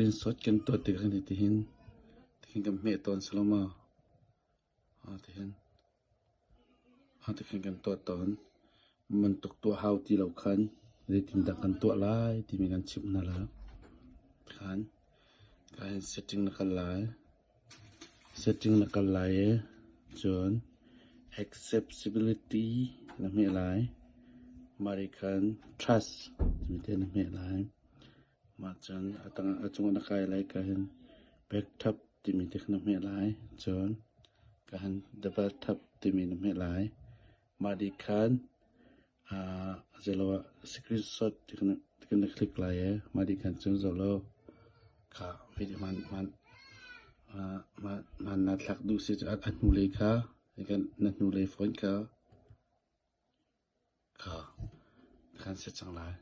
Screenshot kan tuah tik ah tihin tihin kan hmeh tawn si lo maw? Tihin tihin kan tuah tawn. Bantuk tuah hau ti lo khan zeitindah kan tuah lai timi kan chimh hna lai. Khan kahin setting na kal lai. Setting na kal lai i cun accessibility na hmeh lai. Mah nih khan trust timi te na hmeh lai. Mah cun a cungah na kai lai kahin backtap timi te kha na hmeh lai. Cun kahin double tap timi na hmeh lai. Mah nih khan zeiloah screenshot ti kha na click lai i mah nih khan cun zoh kha video hmaan naa thlak duh si cun a hnulei kha na hnulei phone kha kha khan si cang lai.